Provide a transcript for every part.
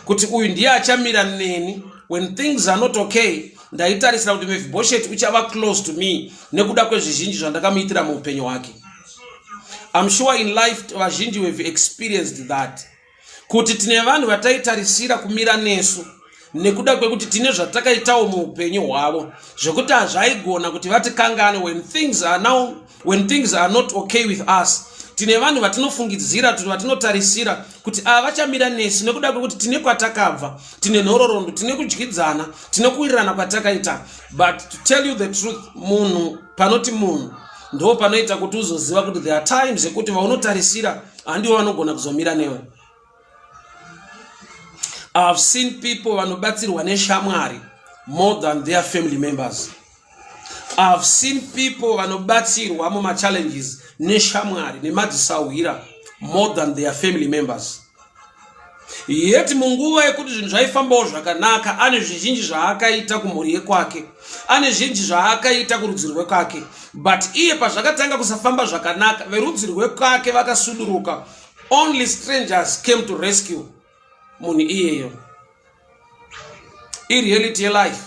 Kuti uyu ndiye achamira neni when things are not okay. Ndaitarisira kuti Mephibosheth uchava close to me nekuda kwezvizhinji zvandakamuitira muupenyu hwake. I'm sure in life vazhinji we've experienced that, kuti tine vanhu vataitarisira kumira nesu nekuda kwekuti tine zvatakaitawo muupenyu hwavo, zvekuti hazvaigona kuti vatikangane when things are not okay with us. Tine vanhu vatinofungidzira, tine vatinotarisira kuti ava vachamira nesu nekuda kwekuti tine kwatakabva, tine nhororondo, tine kudyidzana, tine kuwirirana kwatakaita. But to tell you the truth, munhu panoti munhu ndo panoita kuti uzoziva kuti there are times ekuti vaunotarisira handivo vanogona kuzomira newe. I've seen people vanobatsirwa neshamwari more than their family members. I've seen people vanobatsirwa mumachallenges neshamwari nemadzisahwira more than their family members. Yet munguva yekuti zvinhu zvaifambawo zvakanaka, ane zvizhinji zvaakaita kumhuri yekwake, ane zhinji zvaakaita kurudzi rwekwake, but iye pazvakatanga kusafamba zvakanaka, verudzi rwekwake vakasuduruka. Only strangers came to rescue munhu iyeyo. Ireality yelife.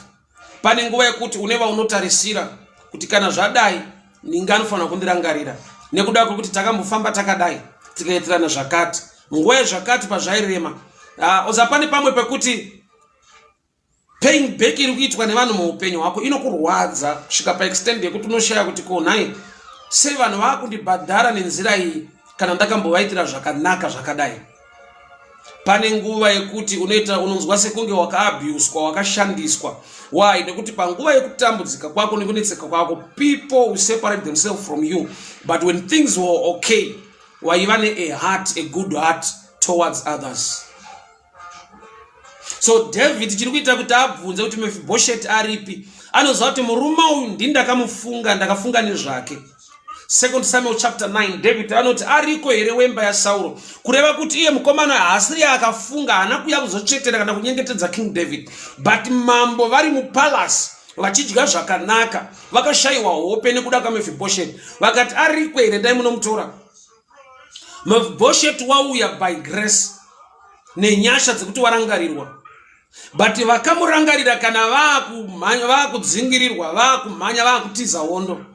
Pane nguva yekuti une vaunotarisira kuti kana zvadai, ninge anofanira kundirangarira nekuda kwekuti takambofamba takadai, tikaitirana zvakati munguva yezvakati pazvairema. Oza pane pamwe pekuti paying back iri kuitwa nevanhu muupenyu hwako inokurwadza kusvika paextent yekuti unoshaya kuti, ko nhai, sei vanhu vaakundibhadhara nenzira iyi kana ndakambovaitira zvakanaka zvakadai? Pane nguva yekuti unoita unonzwa sekunge wakaabhuswa, wakashandiswa. Why? Nekuti panguva yekutambudzika kwako nekunetseka kwako, people will separate themselves from you, but when things were okay, waiva nea heart, a good heart towards others. So David chiri kuita kuti abvunze kuti Mephibosheth aripi, anoziva kuti murume uyu ndini ndakamufunga, ndakafunga nezvake. Second Samuel chapter 9, David anoti, "Ariko here wemba yaSauro?" Kureva kuti iye mukomana haasiri akafunga, haana kuuya kuzotsvetera kana kunyengetedza King David, but mambo vari mupalace vachidya zvakanaka, vakashayiwa hope nekuda kwaMephibosheth. Vakati, "Ariko here? Ndai munomutora." Mephibosheth wauya by grace nenyasha dzekuti warangarirwa, but vakamurangarira kana vaakudzingirirwa, vaakumhanya, vaakutiza hondo.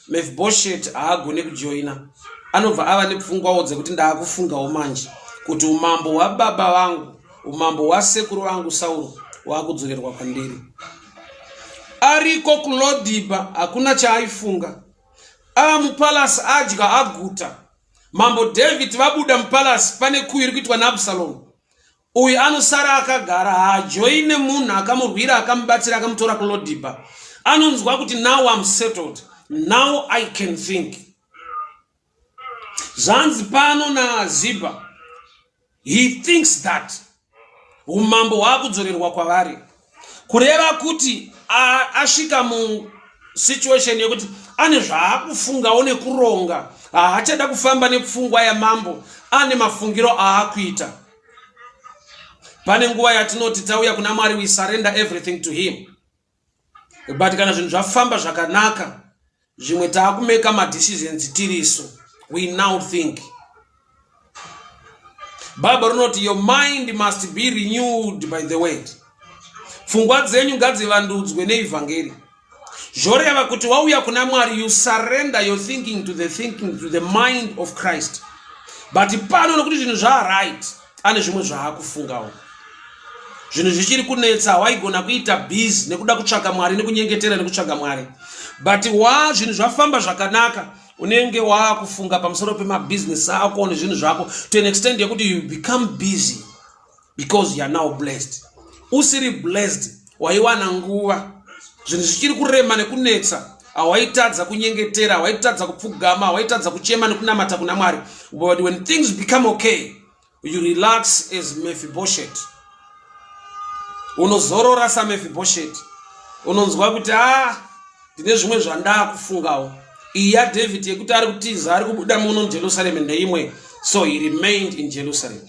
Mephibosheth haagone kujoina. Anobva ava nepfungwawo dzekuti, "Ndaakufungawo manje kuti umambo hwababa vangu, umambo hwasekuru vangu Sauro, hwaakudzorerwa kwandiri." Ariko kuLo-Debar, hakuna chaaifunga. Amupalasi, adya aguta. Mambo David vabuda mupalasi, pane coup iri kuitwa naAbsalomu. Uyu anosara akagara, haajoine munhu akamurwira, akamubatsira, akamutora kuLo-Debar. Anonzwa kuti, "Now I'm settled, now I can think." Zvanzi pano naZibha, he thinks that umambo hwaakudzorerwa kwavari, kureva kuti asvika musituation yekuti ane zvaakufungawo nekuronga. Haachada kufamba nepfungwa yamambo, ane mafungiro aakuita. Pane nguva yatinoti tauya kuna Mwari, we surrender everything to him, but kana zvinhu zvafamba zvakanaka, zvimwe taakumeka madecisions tiriso. We now think. Bible rinoti, "Your mind must be renewed by the word." Pfungwa dzenyu ngadzivandudzwe neivhangeri. Zvoreva kuti wauya kuna Mwari, you surrender your thinking to the mind of Christ. But pano, nokuti zvinhu zvaright, ane zvimwe zvaakufungawo. Zvinhu zvichiri kunetsa, waigona kuita busy nekuda kutsvaga Mwari, nekunyengetera, nekutsvaga Mwari, but wa zvinhu zvafamba zvakanaka, unenge waakufunga pamusoro pemabhizinesi ako nezvinhu zvako to an extent yekuti you become busy because you are now blessed. Usiri blessed, waiwana nguva. Zvinhu zvichiri kurema nekunetsa, hawaitadza kunyengetera, hawaitadza kupfugama, hawaitadza kuchema nekunamata kuna Mwari. But when things become okay, you relax as Mephibosheth. Unozorora saMephibosheth. Unonzwa kuti, "A, ah, ndine zvimwe zvandaakufungawo." Iyi yaDavid yekuti ari kutiza, ari kubuda muno muJerusalem ndeimwe. So he remained in Jerusalem.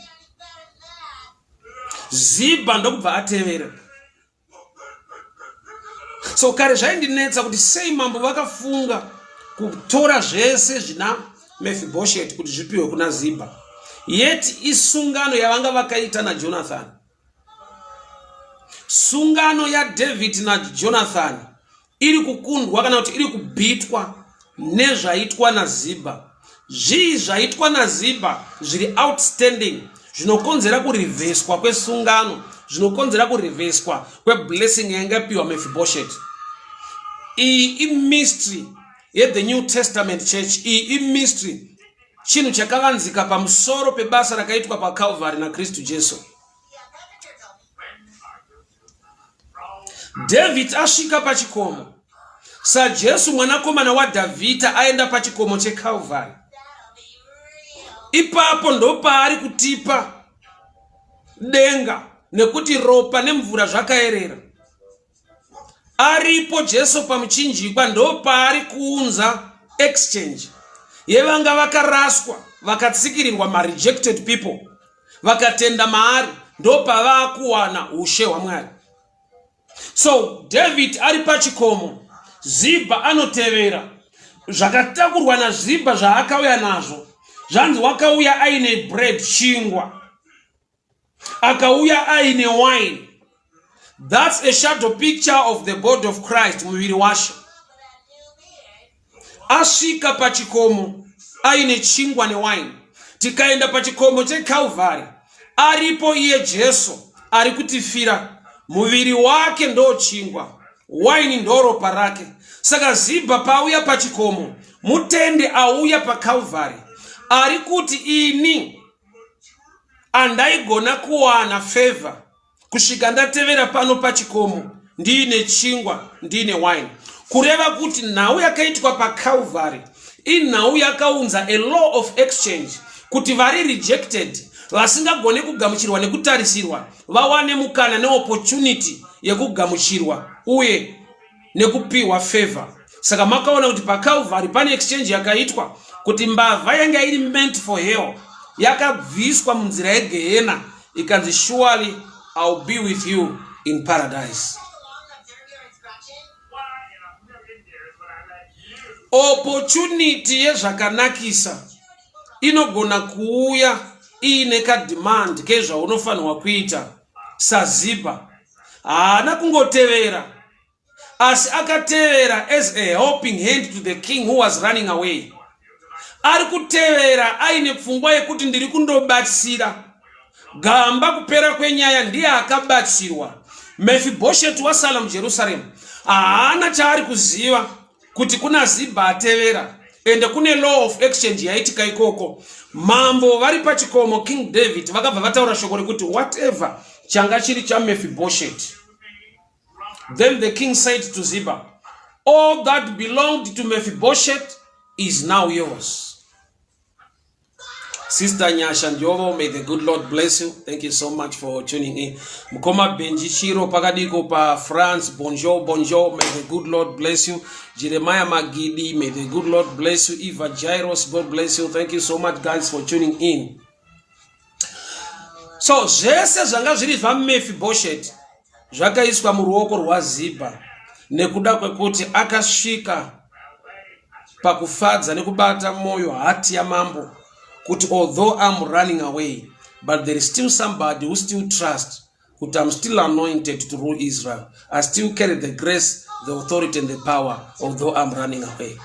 Zibha ndokubva atevera. So kare zvaindinetsa kuti sei mambo vakafunga kutora zvese zvina Mephibosheth kuti zvipiwe kuna Zibha, yet isungano yavanga vakaita naJonathan. Sungano yaDavid naJonathani iri kukundwa kana kuti iri kubhitwa nezvaitwa naZibha. Zvii zvaitwa naZibha zviri outstanding zvinokonzera kurivheswa kwesungano, zvinokonzera kurivheswa kweblessing yainge yapiwa Mephibosheth? Iyi imystery yethe New Testament Church. Iyi imystery, chinhu chakavanzika pamusoro pebasa rakaitwa paCalvary naKristu Jesu. David asvika pachikomo saJesu mwanakomana waDhavhidha aenda pachikomo cheCalvary. Ipapo ndopaari kutipa denga nekuti ropa nemvura zvakaerera. Aripo Jesu pamuchinjikwa ndopaari kuunza exchange yevanga vakaraswa vakatsikirirwa marejected people vakatenda maari ndopavaakuwana ushe hwaMwari. So David ari pachikomo, Zibha anotevera zvakatakurwa naZibha zvaakauya nazvo. Zvanzi wakauya aine bread, chingwa, akauya aine wine. That's a shadow picture of the body of Christ, muviri waShe. Asvika pachikomo aine chingwa newaini. Tikaenda pachikomo cheCalvary, aripo iye Jesu ari kutifira. Muviri wake ndo chingwa, waini ndo ropa rake. Saka Zibha paauya pachikomo, mutende auya paCalvary, ari kuti ini andaigona kuwana favor kusvika ndatevera pano pachikomo ndiine chingwa ndiine wine. Kureva kuti nhau yakaitwa paCalvary inhau yakaunza a law of exchange kuti vari rejected vasingagone kugamuchirwa nekutarisirwa vawane mukana neopportunity yekugamuchirwa uye nekupiwa favor. Saka makaona kuti paCalvary pane exchange yakaitwa kuti mbavha yanga iri meant for hell yakabviswa munzira yegehena ikanzi surely I'll be with you in paradise. Opportunity yezvakanakisa inogona kuuya iine kademand kezvaunofanirwa kuita saZibha. Haana kungotevera asi akatevera as a helping hand to the king who was running away. Ari kutevera aine pfungwa yekuti ndiri kundobatsira gamba. Kupera kwenyaya ndiye akabatsirwa. Mefibhosheti wasala muJerusaremu, haana chaari kuziva kuti kuna Zibha atevera ende kune law of exchange yaitika ikoko. Mambo vari pachikomo, King David, vakabva vataura shoko rekuti whatever changa chiri chaMefibhosheti. Then the king said to Ziba, all that belonged to Mephibosheth is now yours. Sister Nyasha Njovo, may the good Lord bless you. Thank you so much for tuning in. Mukoma Benji Chiro pakadiko pa France, bonjour, bonjour. May the good Lord bless you. Jeremiah Magidi, may the good Lord bless you. Eva Jairus, God bless you. Thank you so much guys for tuning in. So zvese zvanga zviri zvaMephibosheth zvakaiswa muruoko rwaZibha nekuda kwekuti akasvika pakufadza nekubata mwoyo hati yamambo kuti although I'm running away but there is still somebody who still trust kuti I'm still anointed to rule Israel. I still carry the grace, the authority and the power although I'm running away.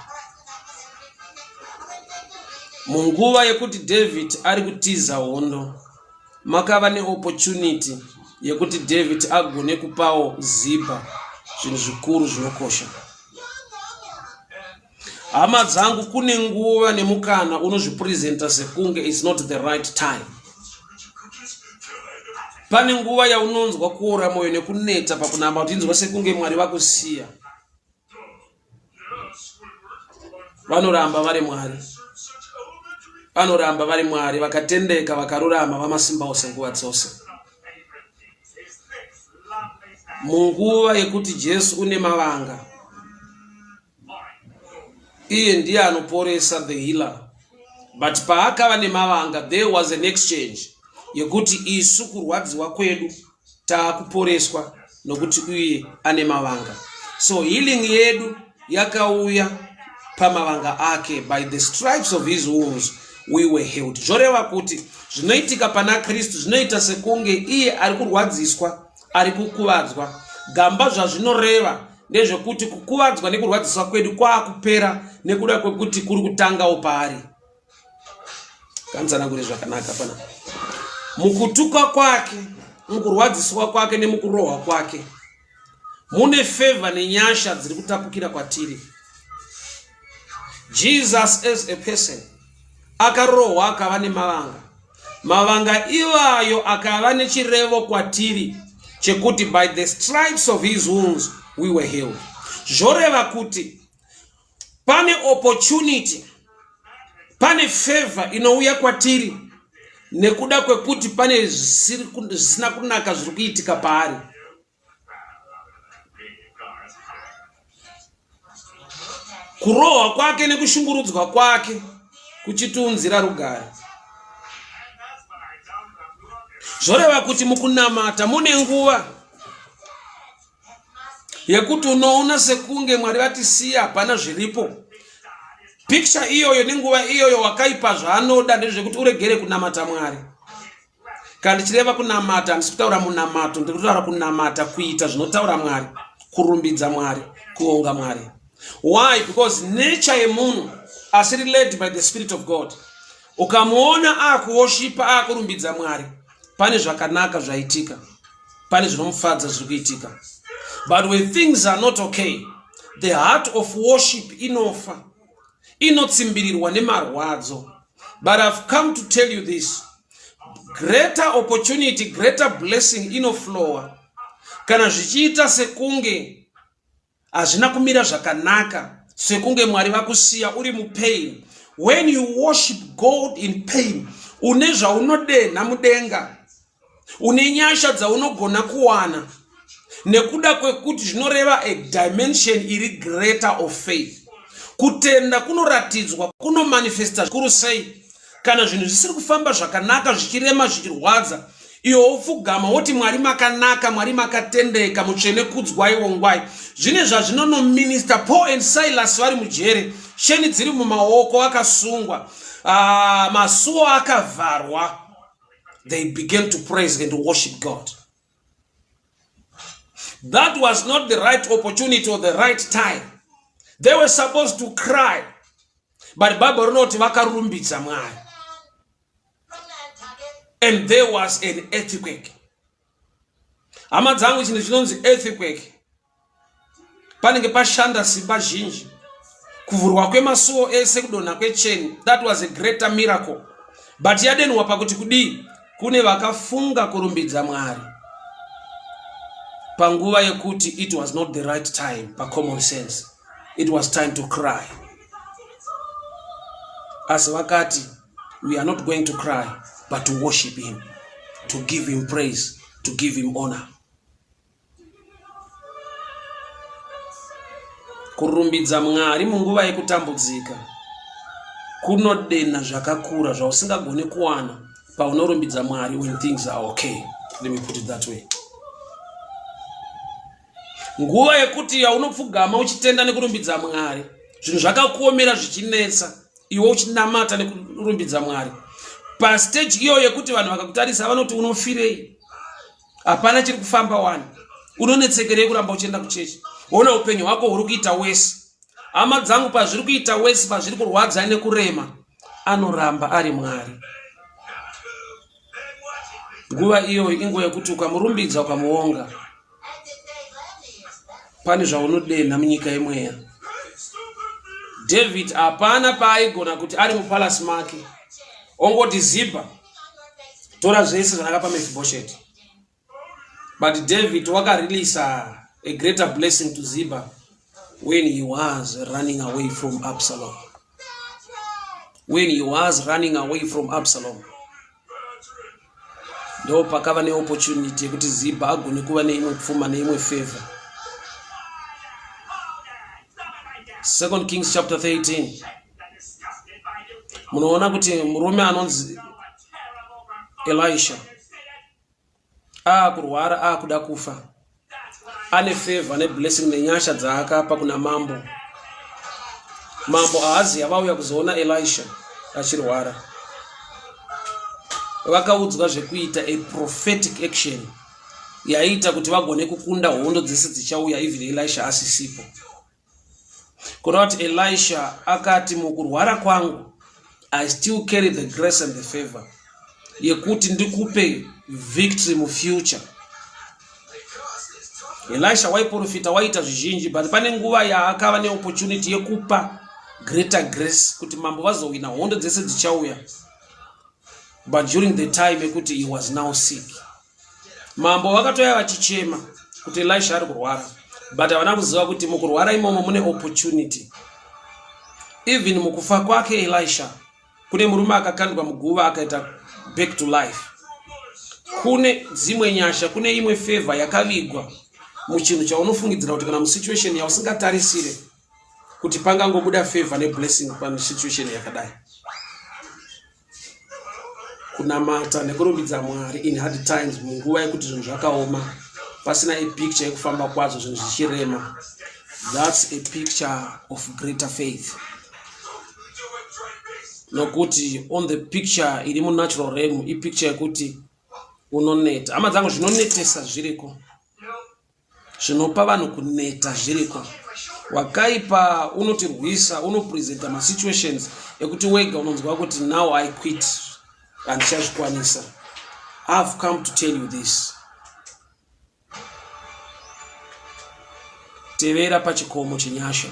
Munguva yekuti David ari kutiza hondo, makava neopportunity yekuti David agone kupawo Zibha zvinhu zvikuru zvinokosha. Hama dzangu, kune nguva nemukana unozvipresenta sekunge it's not the right time. Pane nguva yaunonzwa kuora mwoyo nekuneta pakunama uchinzwa sekunge Mwari vakusiya. Vanoramba vari Mwari, vanoramba vari Mwari vakatendeka, vakarurama, vamasimba ose nguva dzose. Munguva yekuti Jesu une mavanga, iye ndiye anoporesa, the healer, but paakava nemavanga there was an exchange yekuti isu kurwadziwa kwedu taakuporeswa nokuti uye ane mavanga. So healing yedu yakauya pamavanga ake. By the stripes of his wounds we were healed. Zvoreva kuti zvinoitika pana Kristu zvinoita sekunge iye ari kurwadziswa. ari kukuvadzwa. Gamba zvazvinoreva ndezvekuti kukuvadzwa nekurwadziswa kwedu kwaakupera nekuda kwekuti kuri kutangawo paari. Kanzanangure zvakanaka pana. Mukutuka kwake, mukurwadziswa kwake nemukurohwa kwake mune favor nenyasha dziri kutapukira kwatiri. Jesus as a person akarohwa akava nemavanga. Mavanga iwayo akava nechirevo kwatiri chekuti by the stripes of his wounds we were healed. Zvoreva kuti pane opportunity, pane favor inouya kwatiri nekuda kwekuti pane zvisina kunaka zviri kuitika paari. Kurohwa kwake nekushungurudzwa kwake kuchitiunzira rugare. Zvoreva kuti mukunamata mune nguva yekuti unoona sekunge Mwari vatisiya, hapana zviripo. Picture iyoyo nenguva iyoyo wakaipa zvaanoda ndezvekuti uregere kunamata Mwari. Kana ndichireva kunamata handisi kutaura munamato, ndiri kutaura kunamata kuita zvinotaura Mwari, kurumbidza Mwari, kuonga Mwari. Why? Because nature yemunhu asiri led by the spirit of God, ukamuona akuwoshipa akurumbidza Mwari, pane zvakanaka zvaitika, pane zvinomufadza zviri kuitika. But when things are not okay, the heart of worship inofa, inotsimbirirwa nemarwadzo. But I've come to tell you this, greater opportunity, greater blessing inoflowa kana zvichiita sekunge hazvina kumira zvakanaka, sekunge Mwari vakusiya uri mupain. When you worship God in pain, une zvaunodenha mudenga, une nyasha dzaunogona kuwana nekuda kwekuti zvinoreva a dimension iri greater of faith. Kutenda kunoratidzwa, kunomanifesta zvikuru sei kana zvinhu zvisiri kufamba zvakanaka, zvichirema, zvichirwadza, iwe wopfugama woti Mwari makanaka, Mwari makatendeka, mutsvene kudzwai, wongwai. Zvine zvazvinonominista. Paul and Silas vari mujere, sheni dziri mumaoko, vakasungwa, masuo akavharwa. They began to praise and worship God. That was not the right opportunity or the right time. They were supposed to cry, but Bible rinoti vakarumbidza Mwari. And there was an earthquake. Hama dzangu, chinhu chinonzi earthquake, panenge pashanda simba zhinji, kuvhurwa kwemasuo ese, kudonha kwecheni. That was a greater miracle, but yadenhwa pakuti kudii? Kune vakafunga kurumbidza Mwari panguva yekuti it was not the right time. Pacommon sense it was time to cry, asi vakati we are not going to cry but to worship him, to give him praise, to give him honor. Kurumbidza Mwari munguva yekutambudzika kunodenha zvakakura zvausingagoni kuwana paunorumbidza Mwari when things are okay. Let me put it that way. Nguva yekuti yaunopfugama uchitenda nekurumbidza Mwari, zvinhu zvakakuomera zvichinetsa, iwe uchinamata nekurumbidza Mwari, pastage iyoyo yekuti vanhu vakakutarisa vanoti unofirei, hapana chiri kufamba wani, unonetsekerei kuramba uchienda kuchechi, wona upenyu hwako huri kuita wese. Hama dzangu, pazviri kuita wese, pazviri kurwadza nekurema, anoramba ari Mwari. Nguva iyoyo inguva yekuti ukamurumbidza, ukamuonga, pane zvaunodenha munyika yemweya. David hapana paaigona kuti ari mupalasi make ongoti Zibha tora zvese zvandakapa Mephibosheth, but David wakareleasa a greater blessing to Ziba when he was running away from Absalom. When he was running away from Absalom, ndo pakava neopportunity yekuti Ziba agone kuva neimwe pfuma neimwe favor. Second Kings chapter 13, munoona kuti murume anonzi Elisha aakurwara, aakuda kufa, ane favor neblessing nenyasha dzaakapa kuna mambo. Mambo Ahazia vauya kuzoona Elisha achirwara, vakaudzwa zvekuita, a prophetic action. yaiita kuti vagone kukunda hondo dzese dzichauya even Elisha asisipo. Kureva kuti Elisha akati mukurwara kwangu I still carry the grace and the favor yekuti ndikupe victory mufuture. Elisha waiprofita waiita zvizhinji but pane nguva yaakava neopportunity yekupa greater grace kuti mambo vazowina hondo dzese dzichauya but during the time yekuti he was now sick Mambo vakatouya vachichema kuti Elisha ari kurwara but havana kuziva kuti mukurwara imomo mune opportunity. Even mukufa kwake Elisha kune murume akakandwa muguva akaita back to life. Kune dzimwe nyasha, kune imwe favor yakavigwa muchinhu chaunofungidzira kuti kana musituation yausingatarisire kuti pangangobuda favor neblessing pasituation yakadai. Kunamata nekurumbidza Mwari in hard times munguva yekuti zvinhu zvakaoma pasina a picture yekufamba kwazvo zvinhu zvichirema that's a picture of greater faith nokuti on the picture iri munatural realm ipicture yekuti unoneta hama dzangu zvinonetesa zviriko Zvinopa vanhu kuneta zviriko. Wakaipa unotirwisa, unopresenta masituations ekuti wega unonzwa kuti now I quit, handichazvikwanisa. I've come to tell you this. Tevera pachikomo chenyasha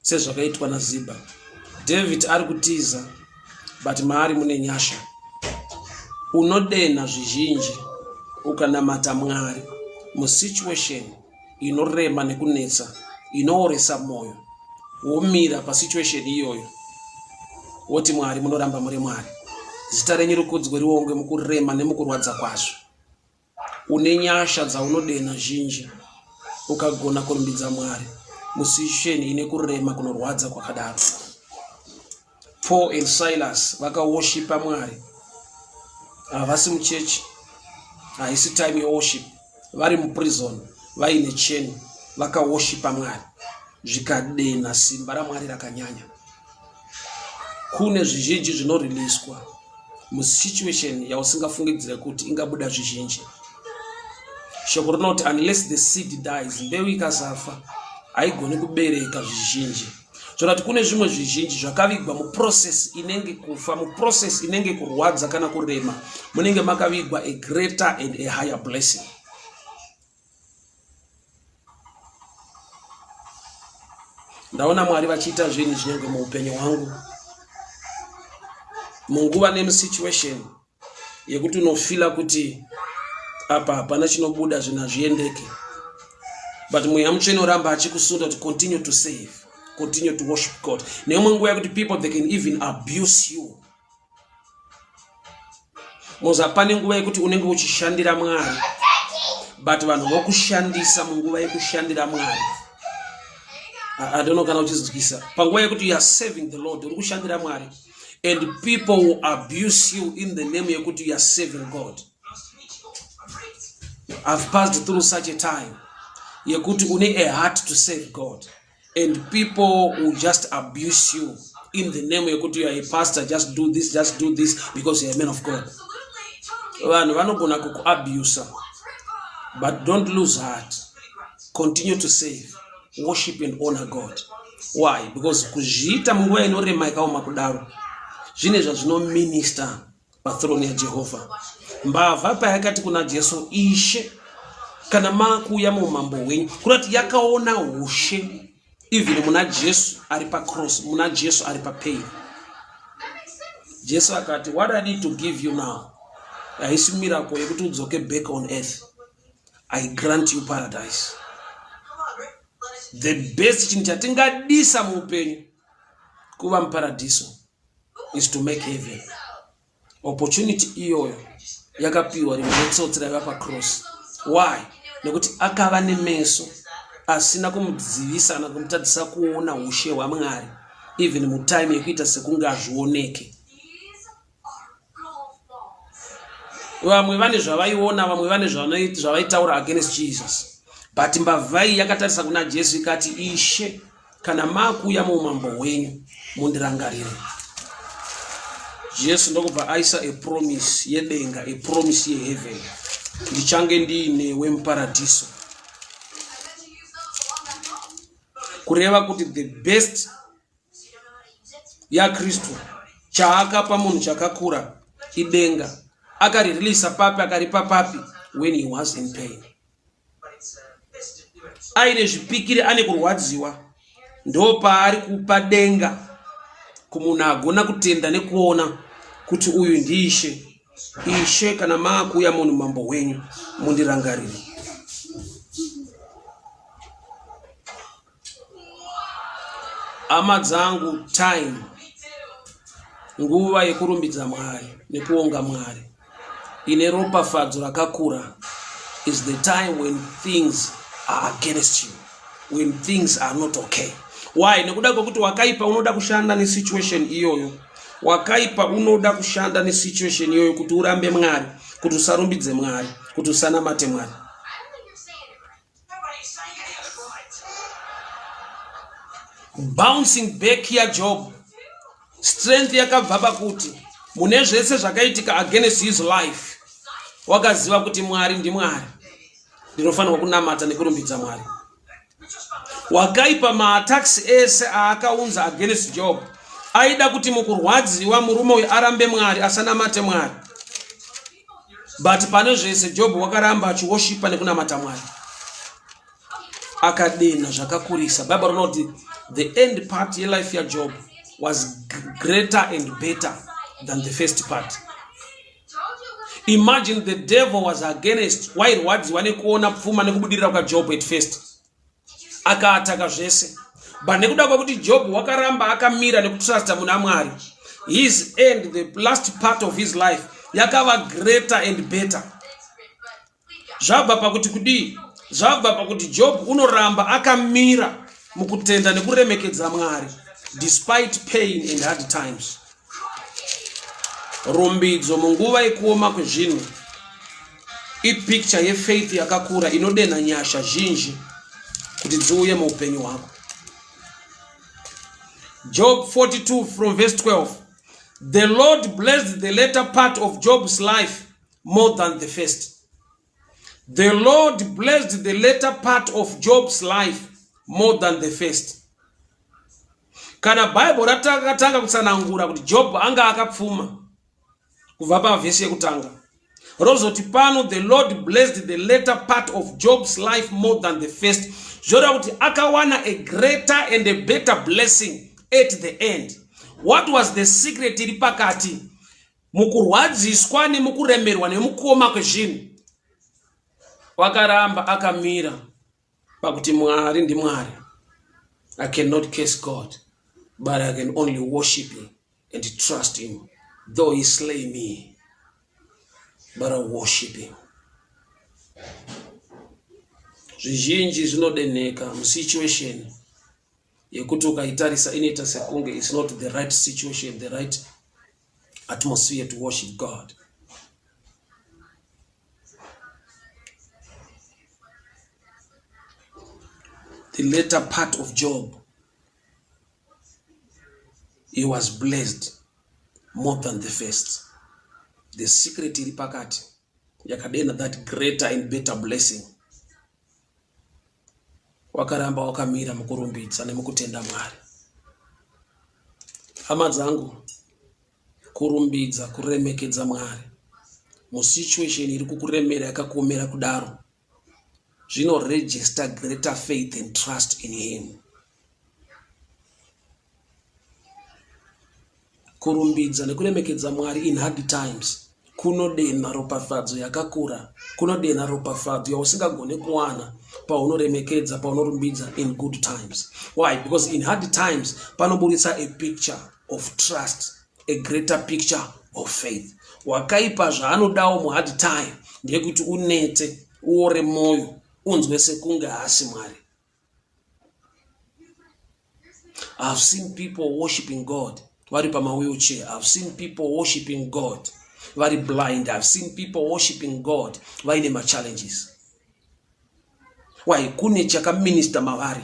sezvakaitwa naZibha. David ari kutiza but maari mune nyasha. Unodenha zvizhinji ukanamata Mwari musituation inorema nekunetsa inooresa moyo womira pasituation iyoyo woti Mwari munoramba muri Mwari. Zita renyu rikudzwe riongwe mukurema nemukurwadza kwazvo. Une nyasha dzaunodenha zhinji ukagona kurumbidza Mwari musituation ine kurema kunorwadza kwakadaro. Paul and Silas vakawoshipa Mwari, havasi muchechi, haisi time yeworship, vari muprison vaine cheni, vakawoshipa Mwari zvikadenha simba raMwari rakanyanya. Kune zvizhinji zvinoriliswa musituation yausingafungidzire kuti ingabuda zvizhinji. Shoko rinoti unless the seed dies, mbeu ikasafa haigoni kubereka zvizhinji. Zvorati kune zvimwe zvizhinji zvakavigwa muprocess inenge kufa, muprocess inenge kurwadza kana kurema, munenge makavigwa a greater and a higher blessing. Ndaona Mwari vachiita zvinhu zvinyange muupenyu hwangu munguva nemusituation yekuti unofila kuti apa hapana chinobuda zvinhu hazviendeke but mweya mutsvene oramba achikusunda kuti continue to save continue to worship god neimwe nguva yekuti people they can even abuse you Moza pane nguva yekuti unenge uchishandira Mwari but vanhu vokushandisa munguva yekushandira Mwari. I don't know kana uchizwisa. Panguva yekuti you are serving the Lord, uri kushandira Mwari and people will abuse you in the name yekuti you are serving God. I've passed through such a time yekuti une a heart to serve God. and people will just abuse you in the name yekuti you are a pastor just do this just do this because you are a man of god vanhu vanogona kukuabusa but don't lose heart continue to save worship and honor god why because kuzviita munguva inorema yakaoma kudaro zvine zvazvinominister pathrone yaJehovha. Mbavha payakati kuna Jesu, Ishe, kana makuuya muumambo hwenyu, kurati yakaona ushe even muna Jesu ari pacross, muna Jesu ari papain. Jesu akati, what I need to give you now haisi miracle yekuti udzoke back on earth. I grant you paradise. The best chinhu chatingadisa muupenyu kuva muparadiso is to make heaven opportunity iyoyo yakapiwa rimwe retsotsi raiva pacross why nekuti akava nemeso asina kumudzivisa kana kumutadzisa kuona ushe hwamwari even mutime yekuita sekunge hazvioneke vamwe vane zvavaiona vamwe vane zvavaitaura against jesus but mbavha iyi yakatarisa kuna jesu ikati ishe kana makuuya muumambo hwenyu mundirangarire jesu ndokubva aisa a promise yedenga a promise yeheaven Ndichange ndiinewe muparadhiso. Kureva kuti the best yaKristu chaakapa munhu chakakura idenga. Akarireleasa papi akaripa papi when he was in pain. Aine zvipikiri ane kurwadziwa ndopaari kupa denga kumunhu agona kutenda nekuona kuti uyu ndiishe. Ishe kana maakuuya munhu mambo hwenyu mundirangarire. Hama dzangu, time nguva yekurumbidza Mwari nekuonga Mwari ine ropafadzo rakakura is the time when things are against you, when things are not okay. Why? Nekuda kwekuti wakaipa unoda kushanda nesituation iyoyo. Wakaipa unoda kushanda nesituation iyoyo kuti urambe Mwari, kuti usarumbidze Mwari, kuti usanamate Mwari. Bouncing back yaJob, strength yakabva pakuti mune zvese zvakaitika against his life wakaziva kuti Mwari ndiMwari, ndinofanirwa kunamata nekurumbidza Mwari. Wakaipa maattacks ese aakaunza against Job aida kuti mukurwadziwa murume uyu arambe Mwari, asanamate Mwari. But pane zvese Job wakaramba achiwoshipa nekunamata Mwari. Akadenha zvakakurisa. Bible rinoti the end part yelife yaJob was greater and better than the first part. Imagine the devil was against, wairwadziwa nekuona pfuma nekubudirira kwaJob at first. Akaataka zvese. But nekuda kwekuti Job wakaramba akamira nekutrusta muna Mwari, his end, the last part of his life, yakava greater and better. Zvabva pakuti kudii? Zvabva pakuti Job unoramba akamira mukutenda nekuremekedza Mwari despite pain and hard times. Rumbidzo munguva yekuoma kwezvinhu ipicture yefaith yakakura inodenha nyasha zhinji kuti dziuye muupenyu hwako. Job 42 from verse 12. The Lord blessed the latter part of Job's life more than the first. The Lord blessed the latter part of Job's life more than the first. Kana Bible ratakatanga kutsanangura kuti Job anga akapfuma kubva pavhesi yekutanga rozoti pano the Lord blessed the latter part of Job's life more than the first, zvoreva kuti akawana a greater and a better blessing at the end. What was the secret iri pakati? Mukurwadziswa nemukuremerwa nemukuoma kwezvinhu, wakaramba akamira pakuti Mwari ndiMwari. I cannot curse God, but I can only worship him and trust him. Though he slay me, but I worship him. Zvizhinji zvinodenheka musituation yekuti ukaitarisa inoita sekunge it's not the right situation, the right atmosphere to worship God. The later part of Job, he was blessed more than the first. The secret iri pakati yakadena that greater and better blessing. Wakaramba wakamira mukurumbidza nemukutenda Mwari. Hama dzangu, kurumbidza, kuremekedza Mwari musituation iri kukuremera yakakuomera kudaro zvinoregister greater faith and trust in him. Kurumbidza nekuremekedza Mwari in hard times kunodenha ropafadzo yakakura, kunodenha ropafadzo yausingagone kuwana paunoremekedza, paunorumbidza in good times. Why? Because in hard times panoburitsa a picture of trust, a greater picture of faith. Wakaipa zvaanodawo muhard time ndeyekuti unete, uore moyo, unzwe sekunge haasi Mwari. I've seen people worshiping God vari pamawheelchair. I've seen people worshiping God vari blind. I've seen people worshiping God vaine machallenges. Why? Kune chakaminister mavari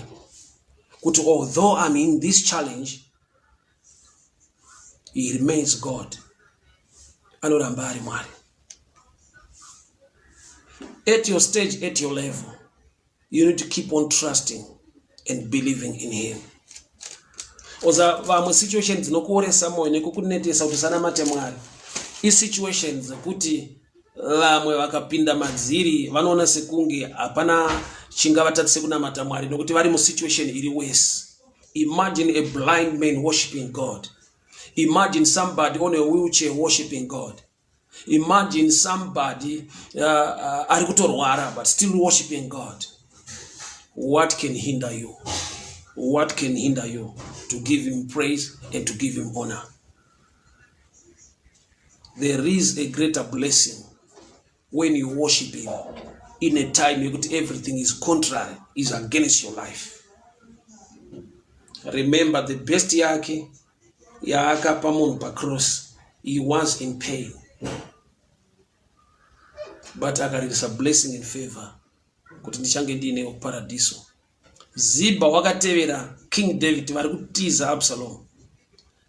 kuti although I'm in this challenge, he remains God. Anoramba ari Mwari. At your stage, at your level, you need to keep on trusting and believing in him. Oza vamwe situation dzinokuoresa moyo nekukunetesa kuti usanamate Mwari isituation dzekuti vamwe vakapinda madziri vanoona sekunge hapana chingavatatise kunamata Mwari nokuti vari musituation iri worse. Imagine a blind man worshiping God. Imagine somebody on a wheelchair worshiping God. Imagine somebody ari kutorwara but still worshiping God. What can hinder you? What can hinder you to give him praise and to give him honor? There is a greater blessing when you worship him in a time yekuti everything is contrary, is against your life. Remember the best yake yaakapa munhu pacross, he was in pain, but akaririsa blessing and favor kuti ndichange ndiinewo kuparadiso. Zibha wakatevera King David vari kutiza Absalom,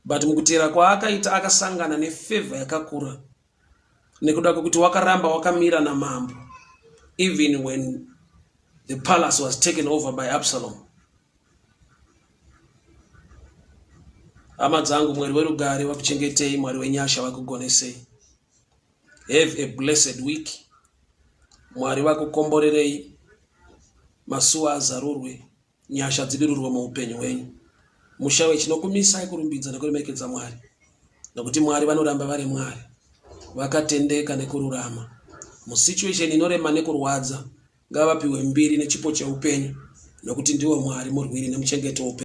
but mukutevera kwaakaita akasangana nefavor yakakura nekuda kwekuti wakaramba wakamira namambo even when the palace was taken over by Absalom. Hama dzangu, Mwari werugare vakuchengetei, Mwari wenyasha vakugonesei. Have a blessed week. Mwari vakukomborerei, masuwa azarurwe, nyasha dzidururwe muupenyu hwenyu. Mushawe chinokumisai kurumbidza nekuremekedza Mwari, nokuti Mwari vanoramba vari Mwari vakatendeka nekururama. Musituation inorema nekurwadza, ngavapiwe mbiri nechipo cheupenyu, nokuti ndiwo Mwari murwiri nemuchengeti woupenyu.